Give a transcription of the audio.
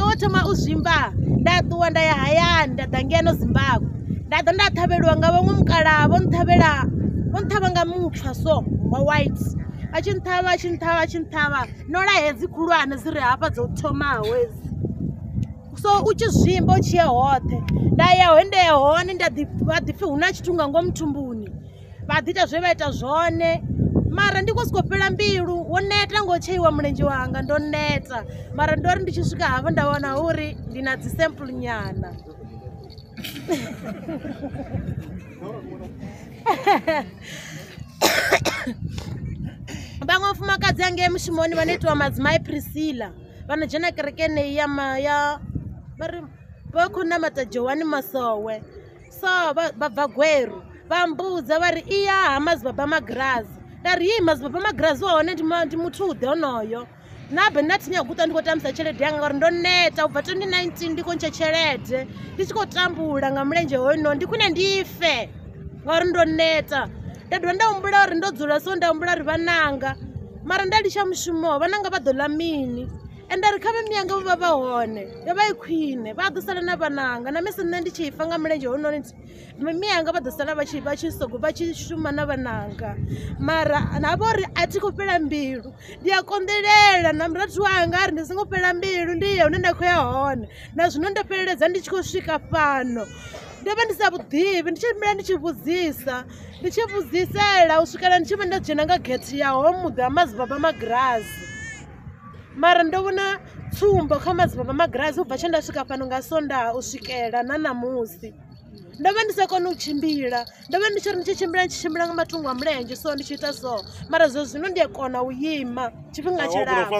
wanga wo thoma u zwimba nda ṱuwa nda ya hayani nda ḓa ngeno Zimbabwe nda ḓa nda ṱhavheliwa nga vhaṅwe mukalaha vho nṱhavhela vho nṱhavha nga mupfa so wa white vha tshi nṱhavha vha tshi nṱhavha vha tshi nṱhavha nola hedzi khulwane dzi re hafha dzo thomaho hedzi so u tshi zwimba u tshi ya hoṱhe nda ya he nda ya hone nda ḓi vha ḓi pfhi hu na tshithu nga ngomu thumbuni vha ḓi ita zwe vha ita zwone mara ndi khou sokou fhela mbilu wo neta ngo tsheiwa mulenzhe wanga ndo neta mara ndo ri ndi tshi swika hafho nda wana uri ndi na dzi sample nyana. Vhaṅwe vhafumakadzi hangei mushumoni vha no itiwa madzimai Priscilla vha no dzhena kerekeni ya ma ya vha ri vha khou namata Johani Masowe so vha bva Gweru vha mbudza vha ri iya ha madzibaba Magirazi nda ri hii madzibaba Magirazi wa hone ndi muthu ḓe onoyo na be nda thi nyagi u ṱwa ndi khou tambisa tshelede yanga ngauri ndo neta u bva 2019 ndi khou ntsha tshelede ndi tshi khou tambula nga mulenzhe hoyunoni ndi khwine ndi fe ngauri ndo neta nda dovha nda humbula uri ndo dzula so nda humbula uri vhananga mara nda litsha mushumo vhananga vha ḓo ḽa mini ende ri kha vhe miyanga vho vha vha hone yo vha i khwine vha ḓo sala na vhananga na misi nṋe ndi tshi fa nga mulenzhe hoyunoni miyanga vha ḓo sala vha tshi vha tshi soko vha tshi shuma na vhananga mara na vho ri a thi khou fhela mbilu ndi a konḓelela na murathu wanga a ri ndi songo fhela mbilu ndi ye hune nda khou ya hone na zwino ndo fheleledza ndi tshi khou swika fhano ndo vha ndi sa vhuḓivhi ndi tshimbila ndi tshi vhudzisa ndi tshi vhudzisela u swikela ndi tshi vha nda dzhena nga gethe ya ho muḓi ha madzibaba magirazi mara ndo vhona tsumbo kha madzibaba magirazi ubva tshe nda swika fhano nga sondaha u swikela na ṋamusi ndo vha ndi sa koni u tshimbila ndo vha ndi tshi ri ndi tshi tshimbila ndi tshi tshimbila nga matungo a mulenzhe so ndi tshi ita so mara zwa zwino ndi a kona u ima tshifhinga tshilapfu.